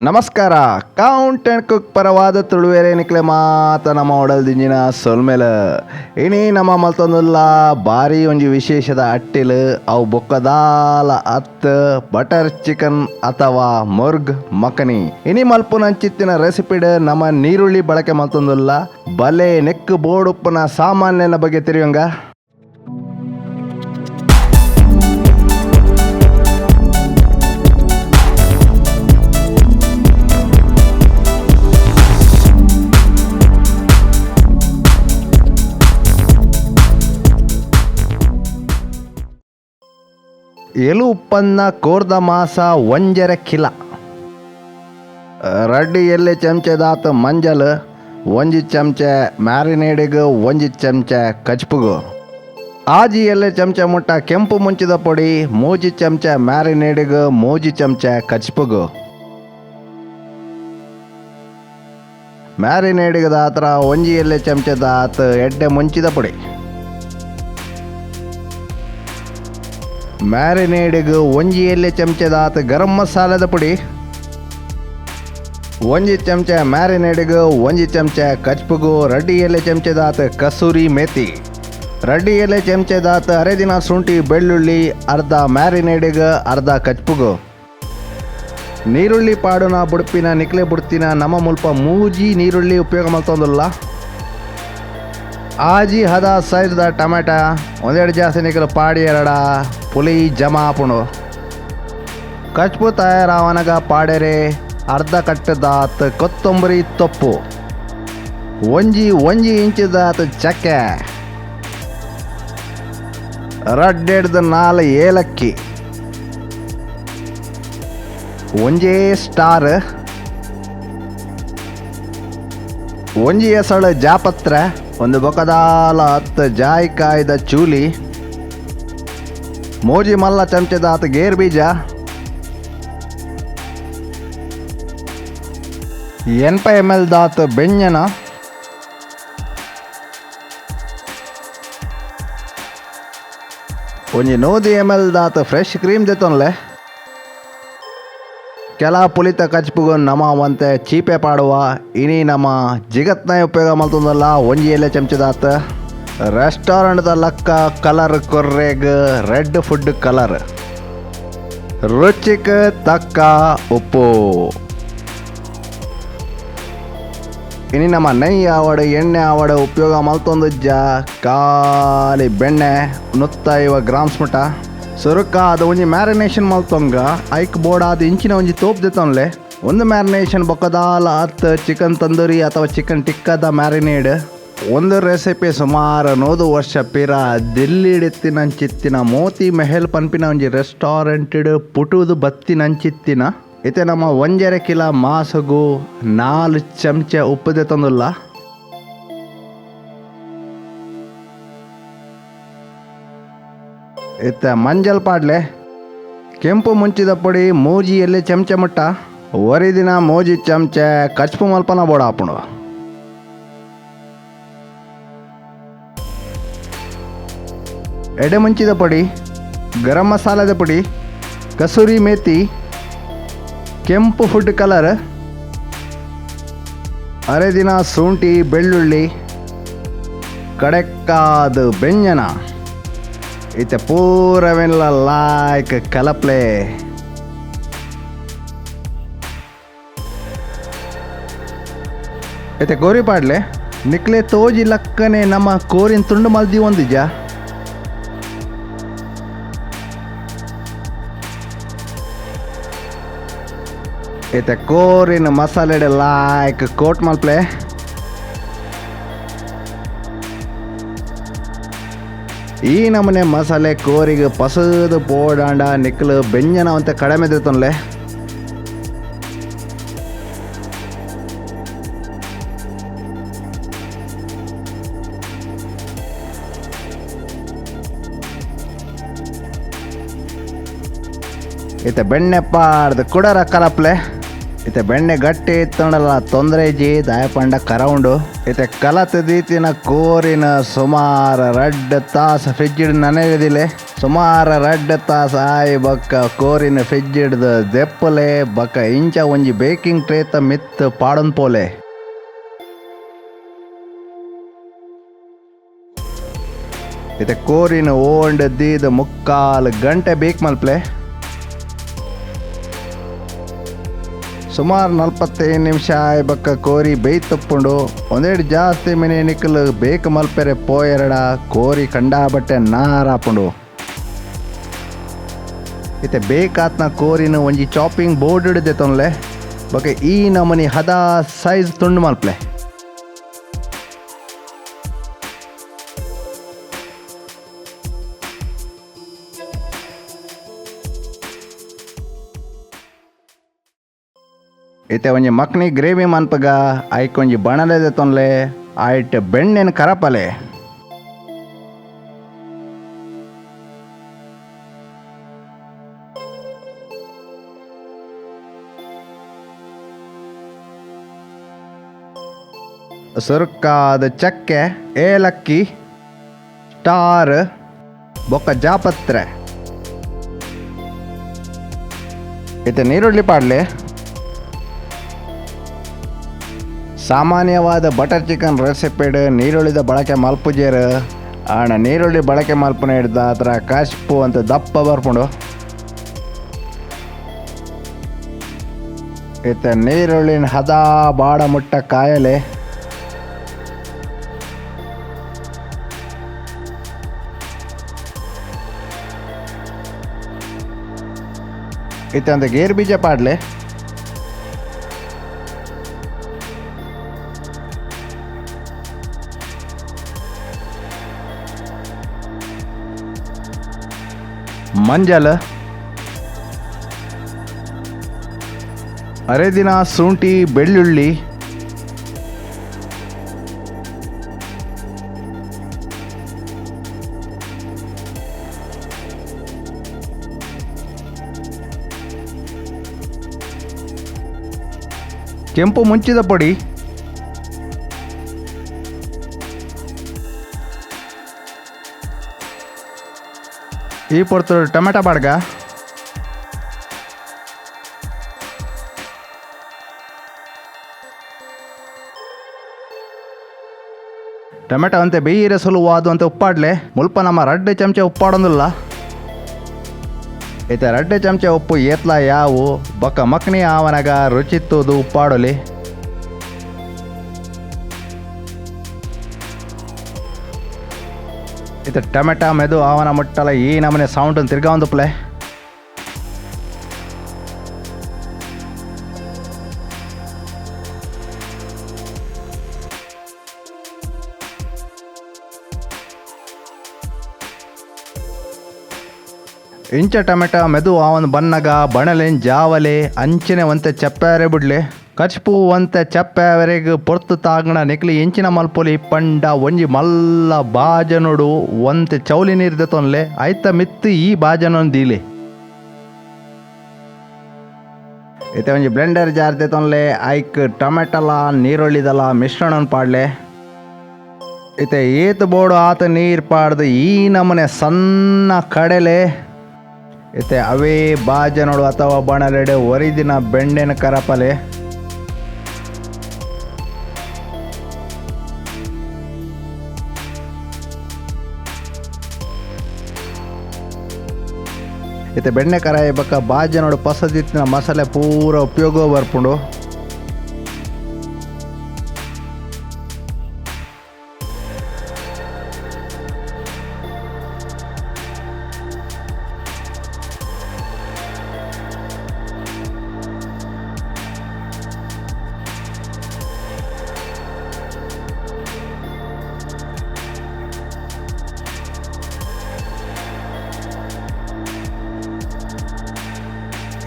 ನಮಸ್ಕಾರ count and cook ಪರವಾದ ತುಳುವೇರೆ ನಿಕ್ಲೆ ಮಾತ ನಮ್ಮ ಒಡಲ್ ದಿಂಜಿನ ಸೊಲ್ಮೆಲ ಇನಿ ನಮ್ಮ ಮಲ್ತೊಂದುಲ್ಲ ಬಾರಿ ಒಂಜಿ ವಿಶೇಷದ ಅಟ್ಟಿಲ್ ಅವು ಬೊಕ್ಕದಾಲ ಅತ್ ಬಟರ್ ಚಿಕನ್ ಅಥವಾ ಮುರ್ಗ್ ಮಖನಿ. ಇನಿ ಮಲ್ಪುನಂಚಿತ್ತಿನ ರೆಸಿಪಿಡ್ ನಮ್ಮ ನೀರುಳ್ಳಿ ಬಳಕೆ ಮಲ್ತೊಂದುಲ್ಲ ಬಲೆ ನೆಕ್ ಬೋಡುಪ್ಪುನ ಸಾಮಾನ್ಯನ ಬಗ್ಗೆ ತಿಳಿಯೋಂಗ. ಎಲು ಉಪ್ಪನ್ನ ಕೋರ್ದ ಮಾಸ 1.5 ಕಿಲ, ರಡ್ಡಿ ಎಲ್ಲಿ ಚಮಚದಾತ ಮಂಜಲ್, 1 ಚಮಚ ಮ್ಯಾರಿನೇಡಿಗೆ, 1 ಚಮಚ ಕಚ್ಪುಗು, ಆಜಿ ಎಲೆ ಚಮಚ ಮುಟ್ಟ ಕೆಂಪು ಮುಂಚಿದ ಪೊಡಿ, 3 ಚಮಚ ಮ್ಯಾರಿನೇಡಿಗೆ, 3 ಚಮಚ ಕಚ್ಪುಗು. ಮ್ಯಾರಿನೇಡಿಗೆ ದಾತ್ರ 1 ಎಲೆ ಚಮಚದಾತ ಎಡ್ಡೆ ಮುಂಚಿದ ಪೊಡಿ. ಮ್ಯಾರಿನೇಡಿಗೆ 1 ಎಲೆ ಚಮಚದಾತ ಗರಂ ಮಸಾಲದ ಪುಡಿ, 1 ಚಮಚ ಮ್ಯಾರಿನೇಡಿಗೆ, 1 ಚಮಚ ಕಚ್ಪುಗು, 2 ಎಲೆ ಚಮಚದಾತ ಕಸೂರಿ ಮೇಥಿ, 2 ಎಲೆ ಚಮಚದಾತ ಅರೆದಿನ ಶುಂಠಿ ಬೆಳ್ಳುಳ್ಳಿ, ಅರ್ಧ ಮ್ಯಾರಿನೇಡಿಗೆ ಅರ್ಧ ಕಚ್ಪುಗು. ನೀರುಳ್ಳಿ ಪಾಡುನ ಬುಡ್ಪಿನ ನಿಕ್ಲೆ ಬುಡ್ತಿನ ನಮ್ಮ ಮುಲ್ಪ 3 ನೀರುಳ್ಳಿ ಉಪಯೋಗ ಮಲ್ತೊಂದುಲ್ಲ. ಆಜಿ ಹದ ಸೈಜ್ದ ಟೊಮೆಟೊ ಒಂದೆರಡು ಜಾಸ್ತಿ ನಿಕಲು ಪಾಡಿ ಎರಡ ಪುಲಿ ಜಮಾ ಆಪುಂಡು. ಕಚ್ಪು ತಯಾರಾವನಗ ಪಾಡೆರೆ ಅರ್ಧ ಕಟ್ಟದಾತ್ ಕೊತ್ತಂಬರಿ ತೊಪ್ಪು, 1 ಇಂಚದಾತ್ ಚಕ್ಕೆ, 2-4 ಏಲಕ್ಕಿ, 1 ಸ್ಟಾರ್, 1 ಎಸಳು ಜಾಪತ್ರೆ, 1 ಬೊಕದಾಲ 10 ಜಾಯಿಕಾಯ್ದ ಚೂಲಿ, 3 ಮಲ್ಲ ಚಮಚದಾತ ಗೇರ್ ಬೀಜ, 80 ml ದಾತ ಬೆಂಜನ, 100 ml ದಾತ ಫ್ರೆಶ್ ಕ್ರೀಮ್ ದೆತ್ತೊನ್ಲೆ. ಕೆಲ ಪುಲಿತ ಕಚ್ಪುಗು ನಮ ಒಂತೆ ಚೀಪೆ ಪಾಡುವ ಇನಿ ನಮ್ಮ ಜಿಗತ್ನ ಉಪಯೋಗ ಮಲ್ತೊಂದಲ್ಲ 1 ಎಲೆ ಚಮಚದಾತ. ರೆಸ್ಟೋರೆಂಟ್ದ ಲಕ್ಕ ಕಲರ್ ಕೊರ್ರೆಗ್ red food colour, ರುಚಿಕ್ ತಕ್ಕ ಉಪ್ಪು. ಇನಿ ನಮ್ಮ ನೈ ಆವಡು ಎಣ್ಣೆ ಆವಡು ಉಪಯೋಗ ಮಲ್ತೊಂದುಜ್ಜ ಖಾಲಿ ಬೆಣ್ಣೆ 150 ಗ್ರಾಮ್ಸ್ ಮುಟ. ಸುರುಕ ಅದು ಒಂಜಿ ಮ್ಯಾರಿನೇಷನ್ ಮಲ್ತೊಂಗ ಐಕ್ ಬೋಡಾದ ಇಂಚಿನ ಒಂಜಿ ತೋಪ್ ದೆತ್ತೊನ್ಲೆ. ಒಂದು ಮ್ಯಾರಿನೇಷನ್ ಬೊಕ್ಕದಾಲ ಅತ್ ಚಿಕನ್ ತಂದೂರಿ ಅಥವಾ ಚಿಕನ್ ಟಿಕ್ಕದ ಮ್ಯಾರಿನೇಡ್. ಒಂದು ರೆಸಿಪಿ ಸುಮಾರು 100 ವರ್ಷ ಪಿರ ದಿಲ್ಲಿಡಿತ್ತಿನಂಚಿತ್ತಿನ ಮೋತಿ ಮೆಹಲ್ ಪನ್ಪಿನ ಒಂಜಿ ರೆಸ್ಟೋರೆಂಟ್ ಪುಟುದು ಬತ್ತಿನಂಚಿತ್ತಿನ. ಇತ್ತೆ ನಮ್ಮ 1.5 ಕಿಲ ಮಾಸಗು 4 ಚಮಚ ಉಪ್ಪು ದೆತ್ತೊಂದುಲ್ಲ. ಇತ್ತ ಮಂಜಲ್ ಪಾಡ್ಲೆ, ಕೆಂಪು ಮುಂಚಿದ ಪೊಡಿ 3 ಎಲೆ ಚಮಚ ಮುಟ್ಟ, ಒರಿದಿನ 3 ಚಮಚ ಕಚ್ಪು ಮಲ್ಪನ ಬೋಡ ಆಪುಂಡು. ಎಡೆ ಮುಂಚಿದ ಪೊಡಿ, ಗರಂ ಮಸಾಲದ ಪುಡಿ, ಕಸೂರಿ ಮೇಥಿ, ಕೆಂಪು ಫುಡ್ ಕಲರ್, ಅರೆದಿನ ಶುಂಠಿ ಬೆಳ್ಳುಳ್ಳಿ, ಕಡೆಕ್ಕಾದ ಬೆಂಜನ, ಇತ್ತೆ ಪೂರವೆಲ್ಲ ಲಾಯ್ಕ್ ಕಲಪ್ಲೆ. ಇತ್ತೆ ಕೋರಿ ಪಾಡ್ಲೆ ನಿಕ್ಲೆ ತೋಜಿ ಲಕ್ಕನೆ ನಮ್ಮ ಕೋರಿನ ತುಂಡು ಮಲ್ದಿ ಒಂದಿಜ. ಇತ್ತೆ ಕೋರಿನ ಮಸಾಲೆ ಲಾಯ್ಕ್ ಕೋಟ್ ಮಲ್ಪ್ಲೆ. ಈ ನಮೂನೆ ಮಸಾಲೆ ಕೋರಿಗೆ ಪಸದು ಪೋಡಾಂಡ ನಿಕ್ಲು ಬೆಂಜನ ಅಂತ ಕಡಿಮೆ ದೆತ್ತೊನ್ಲೆ. ಇತ್ತೆ ಬೆಣ್ಣೆ ಪಾಡ್ದು ಕುಡರ ಕಲಪ್ಲೆ. ಇತ್ತೆ ಬೆಣ್ಣೆ ಗಟ್ಟಿ ಇತ್ತೊಂಡಲ್ಲ ತೊಂದರೆ ಜಿ ದಾಯಪಂಡ ಕರ ಉಂಡು. ಇತ್ತೆ ಕಲತ್ ದೀತಿನ ಕೋರಿನ ಸುಮಾರು 2 ತಾಸು ಫ್ರಿಜ್ ನನೆಯದಿಲ್ಲ. ಸುಮಾರು ರಡ್ಡ್ ತಾಸ ಆಯಿ ಬೊಕ್ಕ ಕೋರಿನ ಫ್ರಿಜ್ ಹಿಡ್ದು ದೆಪ್ಪಲೆ ಬೊಕ್ಕ ಇಂಚ ಒಂಜಿ ಬೇಕಿಂಗ್ ಟ್ರೇತ ಮಿತ್ತ್ ಪಾಡೊಂದು ಪೋಲೆ. ಇತ್ತೆ ಕೋರಿನ ಓಂಡ್ ದೀದ್ ಮುಕ್ಕಾಲು ಗಂಟೆ ಬೇಕ್ ಮಲ್ಪ್ಲೆ. ಸುಮಾರು 45 ನಿಮಿಷ ಆಯಿ ಬೊಕ್ಕ ಕೋರಿ ಬೇಯ್ತುಪ್ಪುಂಡು. ಒಂದೆರಡು ಜಾಸ್ತಿ ಮಿನಿ ನಿಕ್ಕಲು ಬೇಕ್ ಮಲ್ಪೆರೆ ಪೋಯೆರಡ ಕೋರಿ ಕಂಡಾಬಟ್ಟೆ ನಾರಾಪುಂಡು. ಇತ್ತೆ ಬೇಕಾತ್ನ ಕೋರಿನ ಒಂಜಿ ಚಾಪಿಂಗ್ ಬೋರ್ಡ್ ಹಿಡಿದೆ ತೊನ್ಲೆ ಬೊಕ್ಕ ಈ ನಮನಿ ಹದ ಸೈಜ್ ತುಂಡು ಮಲ್ಪ್ಲೆ. ಇತ್ತೆ ಒಂಜಿ ಮಕ್ನಿ ಗ್ರೇವಿ ಮನ್ಪಗ ಐಕ್ ಒಂಜಿ ಬಣಲೆ ತೊನ್ಲೆ ಆಯ್ಟ್ ಬೆಣ್ಣೆನ್ ಕರಪಲೆ. ಸುರುಕಾದ ಚಕ್ಕೆ, ಏಲಕ್ಕಿ, ಸ್ಟಾರ್ ಬೊಕ್ಕ ಜಾಪತ್ರೆ. ಇತ್ತೆ ನೀರುಳ್ಳಿ ಪಾಡ್ಲೆ. ಸಾಮಾನ್ಯವಾದ ಬಟರ್ ಚಿಕನ್ ರೆಸಿಪಿಡ್ ನೀರುಳ್ಳಿದ ಬಳಕೆ ಮಲ್ಪುಜೇರು. ಆಣ ನೀರುಳ್ಳಿ ಬಳಕೆ ಮಲ್ಪುನ ಹಿಡ್ದ ಆತರ ಕಶ್ಪು ಅಂತ ದಪ್ಪ ಬರ್ಪುಂಡು. ಇತ್ತೆ ನೀರುಳ್ಳಿನ ಹದ ಬಾಡ ಮುಟ್ಟ ಕಾಯಲೆ. ಇತ್ತೆ ಅಂತ ಗೇರು ಬೀಜ ಪಾಡ್ಲೆ. ಮಂಜಲ್, ಅರೆದಿನ ಶುಂಠಿ ಬೆಳ್ಳುಳ್ಳಿ, ಕೆಂಪು ಮುಂಚಿದ ಪೊಡಿ, ಈ ಪೊರ್ತು ಟೊಮೆಟೊ ಬಾಡ್ಗ, ಟೊಮೆಟೊ ಅಂತೆ ಬೇಯಿರೆ ಸುಲುವಾದು ಅಂತ ಉಪ್ಪಾಡ್ಲೆ. ಮುಲ್ಪ ನಮ್ಮ ರಡ್ಡೆ ಚಮಚ ಉಪ್ಪಾಡೊಂದಿಲ್ಲ. ಈತ ರಡ್ಡೆ ಚಮಚ ಉಪ್ಪು ಏತ್ಲ ಯಾವು ಬೊಕ್ಕ ಮಕ್ನಿ ಆವನಗ ರುಚಿತ್ತುದು ಉಪ್ಪಾಡಲಿ. ಈತ ಟೊಮೆಟೊ ಮೆದು ಆವನ ಮುಟ್ಟಲ ಈ ನಮನೆ ಸೌಂಡ್ ತಿರ್ಗಾ ಒಂದು ಪ್ಲೇ. ಇಂಚ ಟೊಮೆಟೊ ಮೆದು ಆವನ್ ಬನ್ನಗ ಬಣಲೆನ್ ಜಾವಲೆ ಅಂಚಿನ ಒಂತೆ ಚಪ್ಪಾರೆ ಬಿಡ್ಲೆ. ಕಚ್ಪು ಒಂತೆ ಚಪ್ಪಾವರೆಗ್ ಪೊರ್ತು ತಾಂಗಣ ನಿಕ್ಲಿ ಎಂಚಿನ ಮಲ್ಪೊಲಿ ಪಂಡ ಒಂಜಿ ಮಲ್ಲ ಬಾಜನೊಡು ಒಂತೆ ಚೌಲಿ ನೀರ್ ದೆತೊನ್ಲೆ ಐತ ಮಿತ್ತು ಈ ಬಾಜನೊನ್ ದೀಲೆ. ಇತ್ತೆ ಒಂಜಿ ಬ್ಲೆಂಡರ್ ಜಾರ್ ದೆತೊನ್ಲೆ ಐಕ್ ಟೊಮೆಟೊಲ ನೀರುಳ್ಳಿದಲ ಮಿಶ್ರಣನ್ ಪಾಡ್ಲೆ. ಇತ್ತೆ ಏತ್ ಬೋಡು ಆತ ನೀರ್ ಪಾಡ್ದು ಈ ನಮನೆ ಸಣ್ಣ ಕಡಲೆ. ಇತ್ತೆ ಅವೇ ಬಾಜನೋಡು ಅಥವಾ ಬಣಲೆಡೆ ಒರಿದಿನ ಬೆಂಡೆನ ಕರಪಲೆ. ಇತ್ತೆ ಬೆಣ್ಣೆ ಕರಾಯ ಬಕ್ಕ ಬಾಜನೋಡು ಪಸದಿತ್ತಿನ ಮಸಾಲೆ ಪೂರ ಉಪಯೋಗ ಬರ್ಪುಂಡು.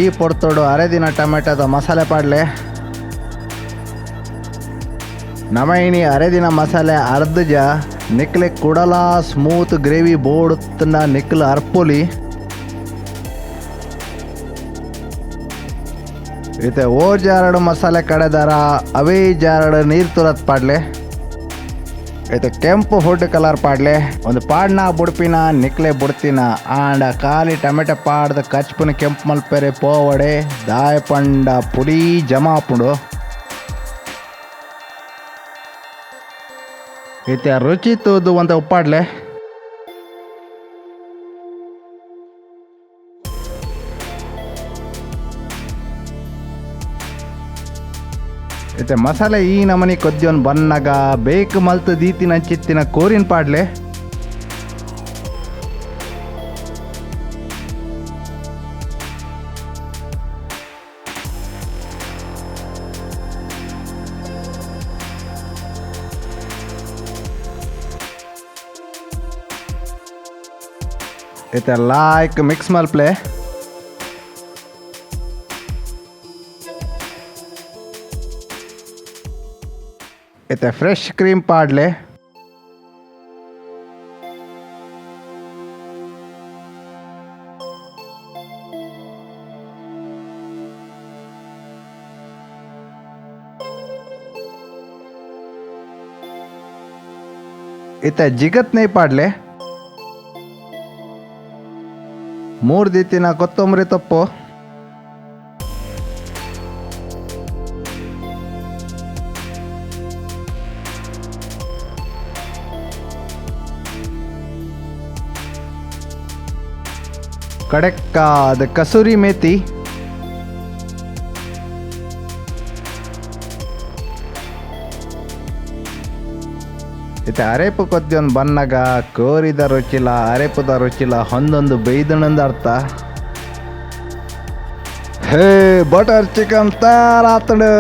ಈ ಪೊರ್ತುಡು ಅರೆದಿನ ಟೊಮೆಟೊದ ಮಸಾಲೆ ಪಾಡ್ಲೆ. ನಮೈನಿ ಅರೆದಿನ ಮಸಾಲೆ ಅರ್ಧಜ ನಿಕ್ಲೆ ಕುಡಲ ಸ್ಮೂತ್ ಗ್ರೇವಿ ಬೋಡುತ್ತನ ನಿಕ್ಲ ಅರ್ಪೊಲಿ. ಇತ್ತೆ ಓ ಜಾರಡು ಮಸಾಲೆ ಕಡೆದಾರ ಅವೇ ಜಾರಡು ನೀರು ತುರತ್ ಪಾಡ್ಲೆ. ಇತ್ತೆ ಕೆಂಪು ಫುಡ್ ಕಲರ್ ಪಾಡ್ಲೆ. ಒಂದು ಪಾಡ್ನ ಬುಡ್ಪಿನ ನಿಕ್ಲೆ ಬುಡ್ತಿನ ಆಂಡ ಖಾಲಿ ಟೊಮೆಟೊ ಪಾಡ್ದ ಕಚ್ಪುನ ಕೆಂಪು ಮಲ್ಪೆರೆ ಪೋವಡೆ, ದಾಯ ಪಂಡ ಪುಡಿ ಜಮಾ ಆಪುಂಡು. ಇತ್ತೆ ರುಚಿ ತೂದು ಒಂತ ಉಪ್ಪಾಡ್ಲೆ. ಇತ್ತೆ ಮಸಾಲೆ ಈ ನಮನಿ ಕೊದ್ದಿಯೊನ್ ಬನ್ನಗ ಬೇಕ್ ಮಲ್ತ್ ದೀತಿನ ಚಿತ್ತಿನ ಕೋರಿನ್ ಪಾಡ್ಲೆ. ಇತ್ತೆ ಲೈಕ್ ಮಿಕ್ಸ್ ಮಲ್ಪ್ಲೆ. ಇತ್ತೆ ಫ್ರೆಶ್ ಕ್ರೀಮ್ ಪಾಡ್ಲೆ. ಇತ್ತೆ ಜಿಗತ್ ನೈ ಪಾಡ್ಲೆ. ಮೂರು ದಿತ್ತಿನ ಕೊತ್ತಂಬರಿ ತೊಪ್ಪು. ಕಡೆಕ್ಕಾದ ಕಸೂರಿ ಮೇಥಿ. ಇತ್ತೆ ಅರೇಪು ಕೊದ್ದಿಯೊಂದು ಬನ್ನಗ ಕೋರಿದ ರುಚಿಲ ಅರೇಪುದ ರುಚಿಲ ಹೊಂದೊಂದು ಬೈದಣಂದ ಅರ್ಥ. ಹೇ, ಬಟರ್ ಚಿಕನ್ ತಯಾರಾತಡು.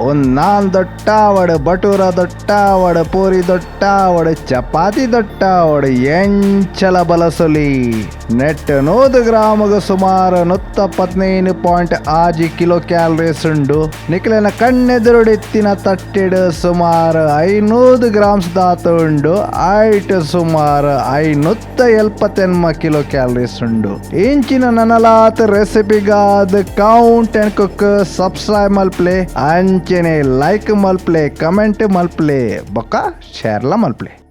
ಒಂದು ನಾನ್ ದೊಟ್ಟಾವಡು, ಬಟೂರ ದೊಟ್ಟಾವಡು, ಪೂರಿ ದೊಟ್ಟಾವಡು, ಚಪಾತಿ ದೊಟ್ಟಾವಡು, ಎಂಚಲ ಬಲಸೊಲಿ. ನೆಟ್ 100 ಗ್ರಾಮಗ ಸುಮಾರು 115.6 ಕಿಲೋ ಕ್ಯಾಲರೀಸ್ ಉಂಡು. ನಿಕ್ಲೆನ ಕಣ್ಣೆದುರುಡಿತ್ತಿನ ತಟ್ಟಿಡು ಸುಮಾರು 500 ಗ್ರಾಮ್ಸ್ ದಾತ ಉಂಡು. ಐಟ್ ಸುಮಾರು 578 ಕಿಲೋ ಕ್ಯಾಲರೀಸ್ ಉಂಡು. ಇಂಚಿನ ನನಲಾತ್ ರೆಸಿಪಿಗಾದ್ count and cook subscribe ಮಲ್ಪ್ಲೆ, ಅಂಚನೆ ಲೈಕ್ ಮಲ್ಪ್ಲೆ, ಕಮೆಂಟ್ ಮಲ್ಪ್ಲೆ, ಬೊಕ್ಕ ಶೇರ್ಲ ಮಲ್ಪ್ಲೆ.